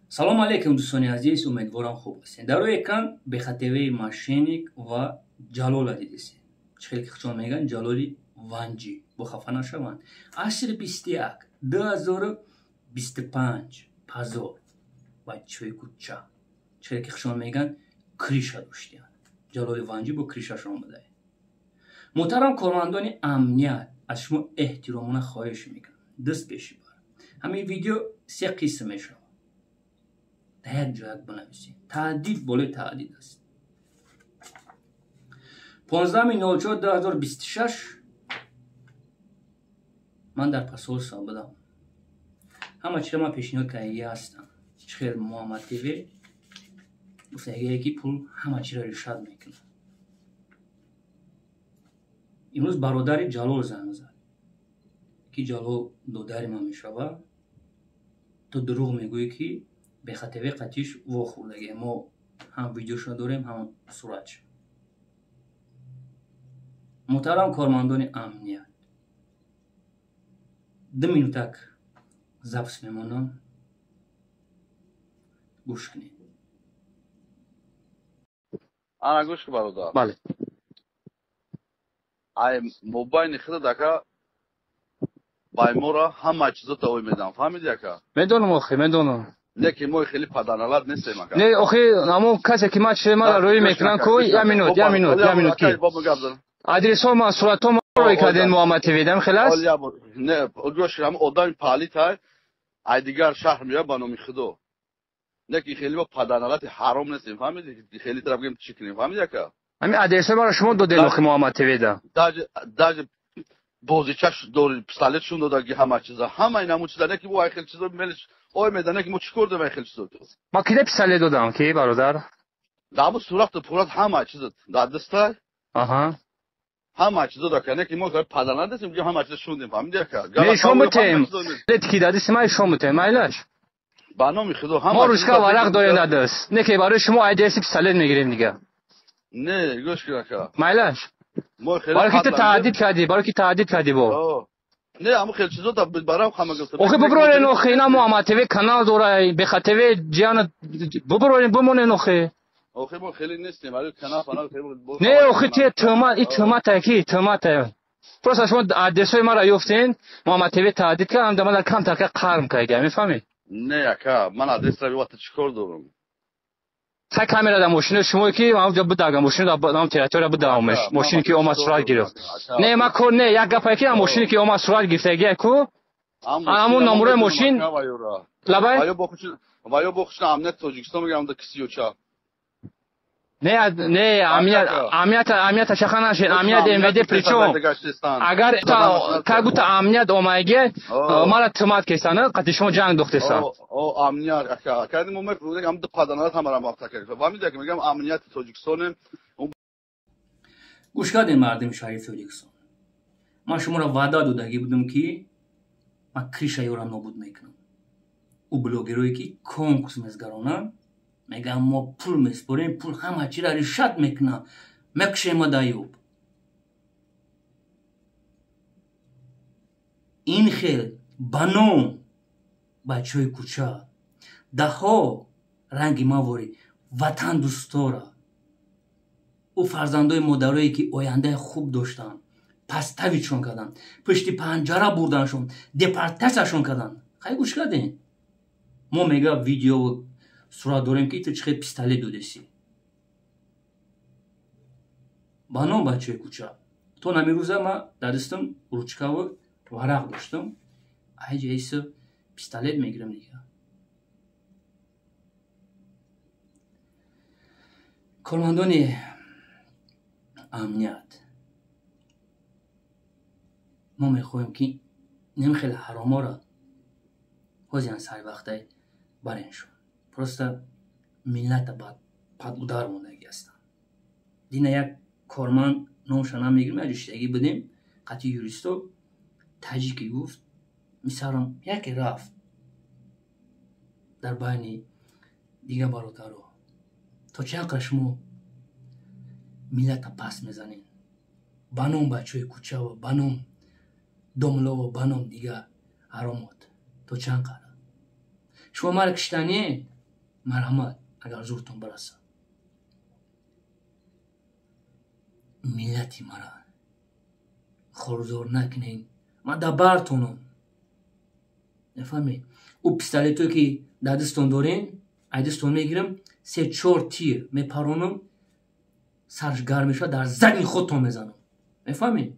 Салом алейкум, дӯстони азиз, умедворам, хуб ҳастед. Дар рӯи экран Бехатевии мошенник ва Ҷалола дидесед. Чӣ хеле ки худшон мегӯянд, Ҷалоли Ванҷӣ. Бо хафа нашаванд. Асри 21, 2025, пазор, бачаҳои кӯча. Чӣ хеле ки худшон мегӯянд, крыша доштиянд. Ҷалоли Ванҷӣ бо крыша шон омадае. Муҳтарам кормандони амният, аз шумо эҳтиромона хоҳиш мекунам. Даст пеши бар. Ҳамин видео се қисм мешавад. Дар як ҷояк бинависед. Таҳдид болои таҳдид аст. 15.04.2026 ман дар посольство будам. Ҳама чиро ман пешниҳод кардагӣ ҳастам. Чӣ хел Муҳаммад ТВ гуфтагие, ки пул ҳама чиро решать мекунад. Имрӯз бародари Ҷалол занг зад, ки Ҷалол додари ман мешавад. Ту дурӯғ мегӯӣ, ки Бехатеве қатиш вохӯрдагӣ. Мо ҳам видеошо дорем, ҳам суратшо. Муҳтарам кормандони амният, 2 минутак запись мемонам, гӯш кунед. Ана, гӯш кун, бародар. Бале. Ай мобайни худат, ака, баймора ҳама чизота ой медам, фаҳмиди, ака? Медонам, охи, медонам. Не, ки мо хеле паданалат нестем, ака. Не, охи, ҳамон касе ки ман чизе мара рӯй мекунам ку, як минут, як минут, як минут, ки адресҳо ман, суратҳо ма рӯй карден Муҳаммад ТВ дам хел аст? Не, гӯш, ҳамон одами палитай, ай дигар шаҳр меояд ба номи худо. Не, ки хеле мо паданалати ҳаром нестем, фаҳмиди? Хеле тараф гем, чӣ кунем, фаҳмиди, ака? Ҳамин адресҳо маро шумо додем, охи, Муҳаммад ТВ да. Даже бозичаш дори, пистолетшон додаги, ҳама чиза, ҳамаи намун чиза. Не, ки мо ай хел чизо мелиш ой медане, ки мо чӣ кор дорем ай хел чизо? Ма кида пистолет додам, ки, бародар? Даму сурату пурат, ҳама чиза дар дастай. Ҳама чизо дака. Не, ки мо падана дастем, ки ҳама чиза шундем, фаҳмиди, ака? Не, шом бутем ки дар дасти ман, шом бутем, майлаш. Ба номи худо, ҳама мо ручка, варақ дорем дар даст. Не, ки барои шумо адреси пистолет мегирем дига. Не, гӯш кун, ака. Майлаш, барои ки ту таҳдид кардӣ, барои ки таҳдид кардӣ бо. Не, ҳамун хел чизо барам ҳама гуфтам. Охи, бубурорен, охи, ина Муҳаммад ТВ канал дора, Беха ТВ ҷияна, бубурорен, бимонен, охи. Охи, мо хеле нестем, вале канал фанал хеле. Не, охи, ти тӯҳмат, и тӯҳмата, ки тӯҳмата. Просто шумо адресҳои маро ёфтен, Муҳаммад ТВ таҳдид кард, ам ман камтар қарм кардам, мефаҳмед? Не, ака, ман адресра бивата чӣ кор дорам? Хай, камера дар мошини шумо, ки ҳамҷо будага, мошини дар территория буда, мошине ки омад сурат гирифт. Не, ма кор не, як гапае, ки мошине ки омад сурат гирифтагия ку, ҳамон номерои мошин лабай. Ваё бохушна амнияти Тоҷикистон мегӯям, да кисиёча. Не, не, амният, амният, амният шаха нашед, амният МВД причём? Агар как будто амният омаге, мара тӯҳмат кесана, қати шумо ҷанг духтесан. О, амният, ака, ака, мо мефурӯдем, ам паданалат ҳамара мафта кард. Фаҳмиди, ака, мегӯям, амнияти Тоҷикистонем. Гӯш кардем, мардуми шарифи Тоҷикистон. Ман шуморо ваъда додагӣ будам, ки ман крыша ёра нобуд мекунам. Ӯ блогерое, ки конкурс мезгаронанд, мегӯям, мо пул меспорем, пул ҳама чиро решать мекунам, мекушем аюб. Ин хел ба ном бачаҳои кӯча, даҳҳо ранги мавори ватандӯстора, ӯ фарзандои модарое, ки ояндаи хуб доштанд, паставитшон карданд, пушти панҷара бурданшон, депортатсияшон карданд. Хай, гӯш кардем, мо мега видео, сурат дорем, ки ту чӣ хел пистолет додесӣ. Ба ном бачаҳои кӯча, то намирӯза ман дар дастам ручкаву варақ доштам, айҷаиса пистолет мегирам дига. Кормандони амният, мо мехоҳем, ки нем хеле ҳароморо ҳозиран саривақтай бареншон. Просто миллата под удар мондагӣ ҳастанд. Дина як корманд, номша намегирем, як ҷуштагӣ будем қатъи юристо, таҷикӣ гуфт, мисарам яке рафт дар байни дигар бародаро. То чанд қадр шумо миллата паст мезанед ба ном бачаҳои кӯчава, ба ном домлово, ба ном дигар ҳаромот? То чанд қадр шумо мара киштание? Марҳамат, агар зуртон барасад. Миллати мара хорзор накунед. Ман дар бартонам. Мефаҳмед? Ӯ пистолетое ки дар дастон дорен, ай дастон мегирам, се чор тир мепаронам, сарш гарм мешавад, дар задни худтон мезанам. Мефаҳмед?